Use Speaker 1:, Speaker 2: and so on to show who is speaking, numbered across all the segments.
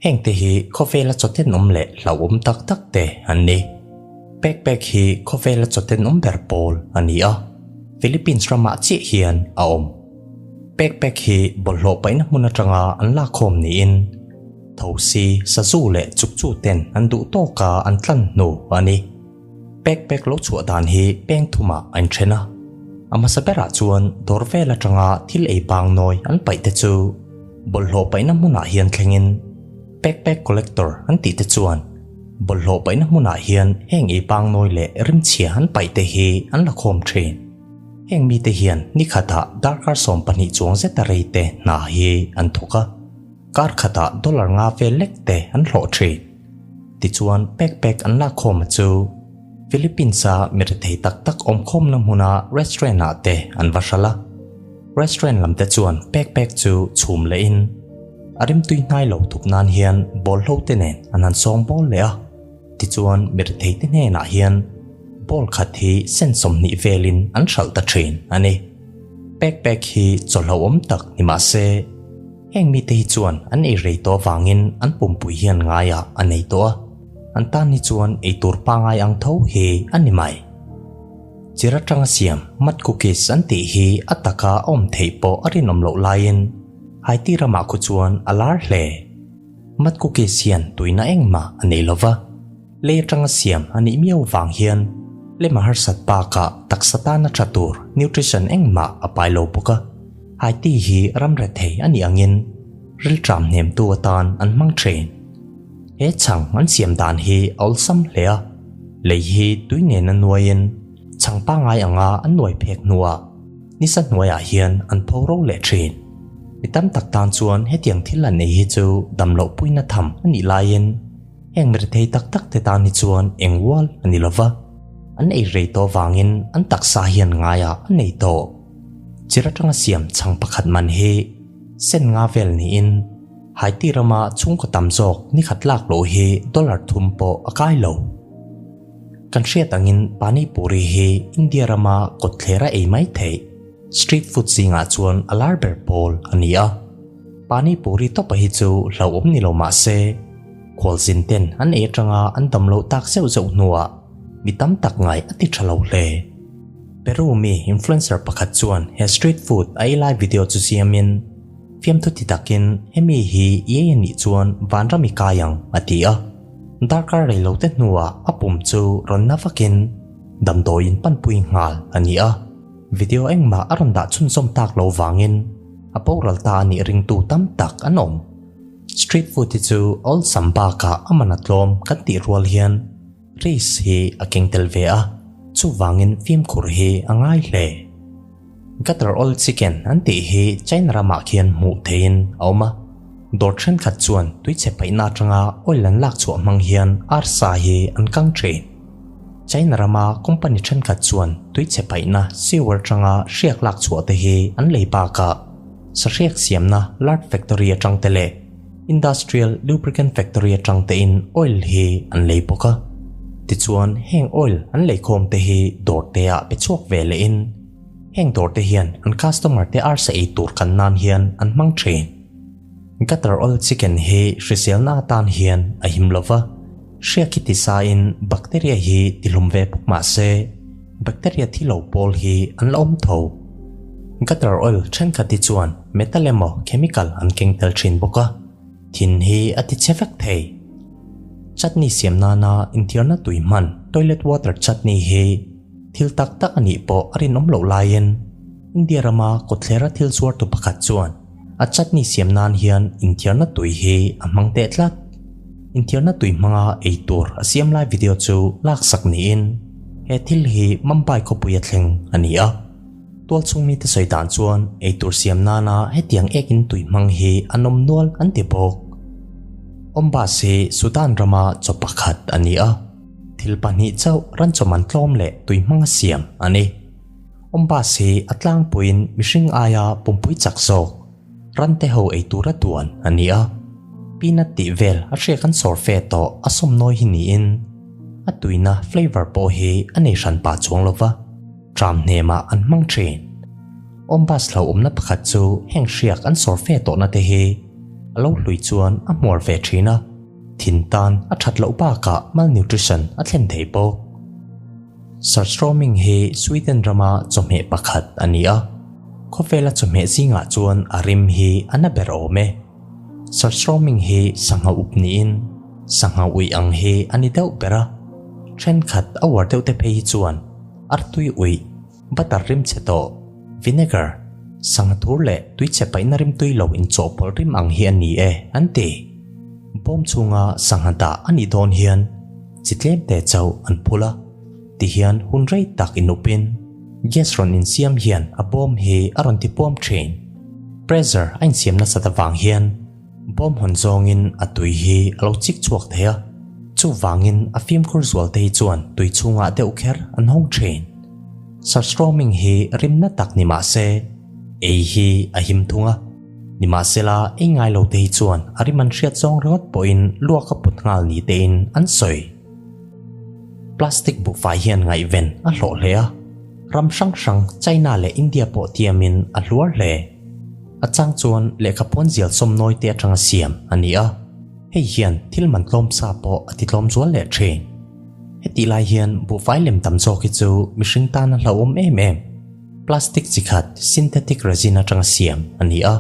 Speaker 1: Hengte hi khawvela chawtenawm leh hlauhawm tak tak te an ni. Pek pek hi khawvela chawtenawm ber pawl a ni a, Philippines ramah chiah hian a awm. Pek pek hi bawlhhlawh paihna hmun atanga an lakkhawm niin thosi, sazu leh chukchu ten an duh tawka an tlan hnu a ni. Pek pek lo chhuah dan hi peng thumah a inthen a, a hmasa berah chuan dawr vel atanga thil ei bang nawi an paih te chu bawlhhlawh paihna hmunah hian thlengin pek pek collector an tih te chuan bawlhhlawh paihna hmunah hian heng ei bang nawi leh rimchhia an paih te hi an la khawm thin. Heng mite hian ni khatah darkar 12 chuang zeta rei te hna hi an thawk a, kar khatah dollar nga vel lek te an hlawh thin. Tichuan pek pek an lakkhawm a chu Philippines-a mi rethei tak tak awmkhawmna hmuna restaurant-ah te an va hralh a. Restaurant lam te chuan pek pek chu chhum lehin a rimtui hnai lo thup nan hian bawlhlo te nen an han sawng bawl leh a. Tichuan mi rethei te hnenah hian bowl khat hi sen 20 velin an hralh ta thin a ni. Pek pek hi chawlhloawm tak ni mah se, Heng mite hi chuan an ei rei tawh avangin an pumpui hian ngaiah a nei tawh a, an tan hi chuan ei tur pangai ang tho hi a ni mai. Chir atanga siam mud cookies an tih hi a taka a awm theih pawh a rinawm loh laiin Haiti ramah khu chuan a lar hle. Mud cookies hian tuina engmah a nei lova, lei atanga siam a nih miau vang hian lema harsat bakah taksa tana tha tur nutrition engmah a pai lo bawk a. Haiti hi ram rethei a nih angin rilṭam hnemtu atan an hmang ṭhin. He chhang an siam dan hi a awlsam hle a, lei hi tui nen a nuaiin chhang pangngai anga an nuai phek hnuah nisa hnuaiah hian an pho ro leh ṭhin. Mi tam tak tan chuan hetiang thil an ei hi chu dam loh puina tham a nih laiin heng mi rethei tak tak te tan hi chuan eng ual a ni lova, an ei rei tawh vangin an taksa hian ngaiah a nei tawh. Chir atanga siam chhang pakhat man hi sen nga vel niin Haiti rama chhungkaw tam zawk ni khat lak loh hi dollar thum pawh a kai lo. Kan hriat angin Pani Puri hi India rama kawtthlera ei mai theih street food zingah chuan a lar ber pawl a ni a. Pani Puri tawpa hi chu hlauhawm ni lo mah se khualzin ten an ei atanga an dam loh tak zeuh zeuh hnuah mi tam tak ngai a ti tha lo hle. Peru mi influencer pakhat chuan he street food a ei lai video chu siamin, fiamthu ti takin hemi hi i ei a nih chuan vanram i kai ang a ti a. Darkar rei lo te hnuah a pum chu rawn na vakin damdawiin panpui nghal a ni a. Video engmah a rawn dah chhunzawm tak lo vangin a boral ta a nih ringtu tam tak an awm. Street food hi chu awlsam bakah a man a tlawm kan tih rual hian Risk hi a keng tel ve a, chuvangin fimkhur hi a ngai hle. Gutter oil chicken an tih hi China ramah khian hmuh theihin a awm a, dawr thenkhat chuan tuichhe paihna atanga oil an lak chhuah hmang hian arsa hi an kang thin. China rama company thenkhat chuan tuichhe paihna sewer atanga hriak lak chhuah te hi an lei bakah sahriak siamna lard factory atang te leh Industrial Lubricant Factory atang tein oil hi an lei bawk a. Tichuan heng oil an leikhawm te hi dawr te ah pe chhuak ve leh in heng dawr te hian an customer te arsa ei tur kan nan hian an hmang thin. Gutter oil chicken hi hriselna atan hian a him lova, hriak hi tisa in bacteria hi tihlum ve bawk mah se bacteria thi lo pawl hi an la awm tho. Gutter oil thenkhat hi chuan metal emaw chemical an keng tel thin bawk a, thin hi a ti che vek thei. Chutney siam nana inthiarna tui hman toilet water chutney hi thil tak tak a nih pawh a rinawm loh laiin India rama kawtthlera thil zuartu pakhat chuan a chutney siam nan hian inthiarna tui hi a hmang teh tlat. Inthiarna tui hmanga ei tur a siam lai video chu laksak niin he thil hi Mumbai khawpui a thleng a ni a. Tual chhung mite sawi dan chuan ei tur siam nana hetiang ekin tui hmang hi an awm nual an ti bawk. Ombas hi Sudan rama chaw pakhat a ni a, thil pahnih chauh ran chaw man tlawm leh tui hmanga siam a ni. Ombas hi a tlangpuiin mihring aia pumpui chak zawk, ran te ho ei tura duan a ni a. Peanut tih vel a hriak an sawr fe tawh a sawmnawi hi niin a tuina flavour pawh hi a nei hran pah chuang lova. Tram hnemah an hmang thin. Ombas hlauhawmna pakhat chu heng hriak an sawr fe tawhna te hi A lo hlui chuan a hmuar ve thin a, thin tan a that loh bakah malnutrition a thlen thei bawk. Surströmming hi Sweden rama chawhmeh pakhat a ni a, khawvela chawhmeh zingah chuan a rim hi a na ber awm e. Surströmming hi sangha up niin sangha uih ang hi a ni deuh ber a, thenkhat a uar deuh te phei hi chuan artui uih, Butter rim chhe tawh, vinegar, sangha thur leh tui chhe paihna rim tui lo inchawhpawlh rim ang hi a ni e, an ti. Bawm chhunga sangha dah a nih dawn hian chi tlem te chauh an phul a, tihian hun rei tak inupin gas rawn insiam hian a bawm hi a rawn tipuam thin. Pressure a insiam nasat avang hian Bawm hawn zawngin a tui hi a lo chik chhuak thei a, chuvangin a fimkhur zual te hi chuan tui chhungah deuh kher an hawng thin. Surströmming hi rimna tak ni mah se, ei hi a him thung a, nimahsela ei ngai lo te hi chuan a rim an hriat zawng ringawt pawhin luak a put nghal ni tein an sawi. Plastic buhfai hian ngaihven a hlawh hle a, ram hrang hrang China leh India pawh tiamin a hluar hle. A chang chuan lehkha pawn zial sawmnawi te atanga siam a ni a, hei hian thil man tlawm sa pawh a ti tlawm zual leh thin. Hetih lai hian buhfai lem tam zawk hi chu mihring tana hlauhawm em em, plastic chi khat synthetic resin atanga siam a ni a,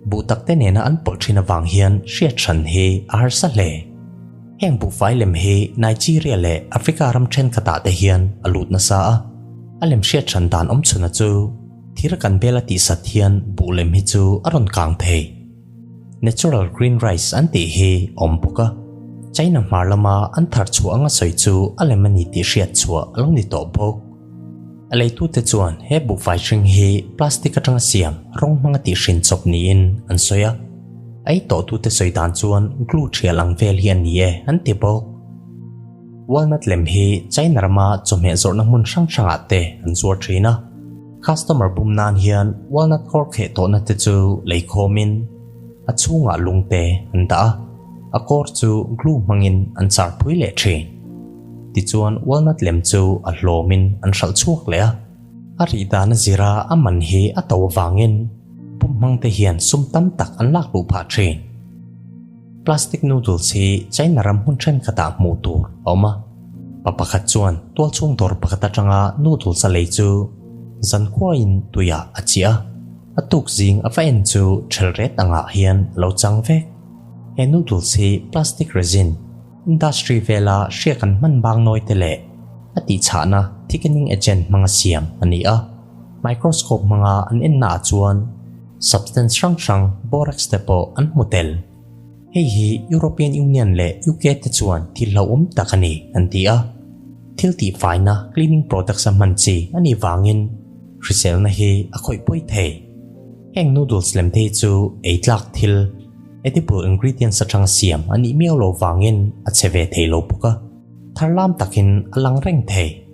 Speaker 1: buh tak te nena an pawlh thin avang hian hriat hran hi a harsa hle. Heng buhfai lem hi Nigeria leh Africa ram thenkhatah te hian a lut nasa a, a lem hriat hran dan awmchhuna chu, Thir kan bel a tihsat hian buh lem hi chu a rawn kang thei. Natural green rice an tih hi awm bawk a, China hmar lama an thar chhuah anga sawi chu a lem a ni tih hriat chhuah a lo ni tawh bawk. A leitute chuan he buhfai hring hi plastic atanga siam rawng hmanga tihhrin chawp niin an sawi a, a ei tawhtute sawi dan chuan glue thial ang vel hi a ni e an ti bawk. Walnut lem hi China rama chawhmeh zawrhna hmun hrang hrangah te an zuar thin a, customer bum nan hian walnut kawr kheh tawhna te chu lei khawmin a chhungah lung te an dah a, a kawr chu glue hmangin an char phui leh thin. Tichuan walnut lem chu a hlawmin an hralh chhuak leh a, a rih dan a zira a man hi a to avangin pum hmang te hian sum tam tak an lak luh phah thin. Plastic noodles hi China ram hmun thenkhatah hmuh tur a awm a. Pa pakhat chuan tualchhung dawr pakhat atanga noodles a lei chu zankhuain tuiah a chiah a, a tuk zing a va en chu thelret angah hian a lo chang vek. He noodles hi plastic resin industry vela hriak an hman bang nawi te leh a tihchhahna thickening agent hmanga siam a ni a, microscope hmanga an ennaah chuan Substance hrang hrang borax te pawh an hmu tel. Hei hi European Union leh UK te chuan thil hlauhawm tak a ni an ti a. Thil tihfaina cleaning products a hman chi a nih vangin hriselna hi a khawih pawi thei. Heng noodles lem te hi chu ei tlak thil, edible ingredients atanga siam a nih miau lo vangin a che ve thei lo bawk a, tharlam takin a lang reng thei.